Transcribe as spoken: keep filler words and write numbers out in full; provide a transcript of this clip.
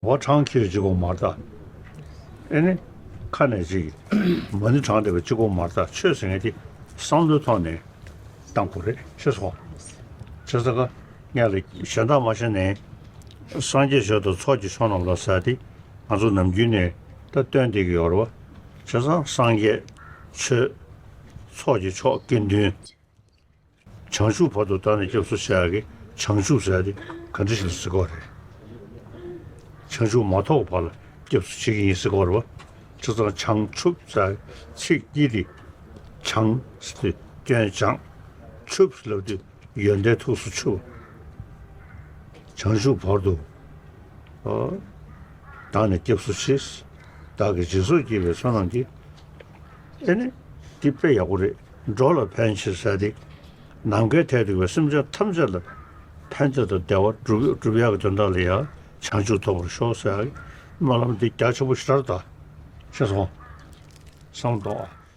བ་གྲངས་ཁྱེར་གཅིག་པོ་མ་རེད་ད། ཨེ་ནི། ཁ་ནས་ཅིག་མ་ཎི་བགྲངས་བསྡད་པ་གཅིག་པོ་མ་རེད་ད། ཆོས་ཟེར་མཁན་དེ་བསམ་བློའི་ཐོག་ནས་བཏང་དགོས་རེད། ཤེས་སོང་། བྱས་ཙང་ཀ་ངས་ལ་གཞན་དག་མ་ཤེས་ནས། སངས་རྒྱས་ཆོས་དང་ཚོགས་ཀྱི་མཆོག་རྣམས་ལ་ཟེར་དེ། ང་ཚོ་ནམ་རྒྱུན་ནས་ད་བཏོན་བསྡད་ཀྱི་ཡོད་རེད་བ། བྱས་ཙང་སངས་རྒྱས་ཆོས་ཚོགས་ཀྱི་མཆོག་དགེ་འདུན། བྱང་ཆུབ་བར་དུ་བདག་ནི་སྐྱབས་སུ་མཆི་ཡ་གི་བྱང་ཆུབ་ཟེར་ཡ་དེ་ག་འདྲ་ཞིག་ལ་ཟེར་གོ་རེད། བྱང་ཆུབ་མ་ཐོབ་བར་ལ་སྐྱབས་སུ་མཆི་གི་ཡིན་ཟེར་གོ་རེད་བ། བྱས་ཙང་བྱང་ཆུབ་ཟེར་ཡ་ཚིག་གཉིས་དེ། བྱང་ཟེར་དུས་སྐྱོན་བྱང་། ཆུབ་ཟེར་ལབ་དུས་ཡོན་ཏན་ཐུགས་སུ་ཆུད། བྱང་ཆུབ་བར་དུ། ཨོ། བདག་ནི་སྐྱབས་སུ་མཆི། བདག་གིས་སྦྱིན་སོགས་བགྱིས་པའི་བསོད་ནམས་ཀྱིས། ཨེ་ནི། འདི་དཔེ་ཡག་པོ་རེད། འགྲོ་ལ་ཕན་ཕྱིར་ཟེར་ཏེ། ནམ་མཁའི་མཐས་གཏུགས་པའི་སེམས་ཅན་ཐམས་ཅད་ལ་ཕན་བདེ་དང་བདེ་བ་སྒྲུབ་སྒྲུབ་ཡག་གི་དོན་དག་ལ་ཡང་བྱང་ཆུབ་ཐོབ་པར་ཤོག་ཟེར་ཡག་གི་སྨོན་ལམ་འདི་རྒྱ་ཆེན་པོ་ཞེ་དྲག་རེད་ད། ཤེས་སོང་། བསམ་བློ་གཏོང་བ།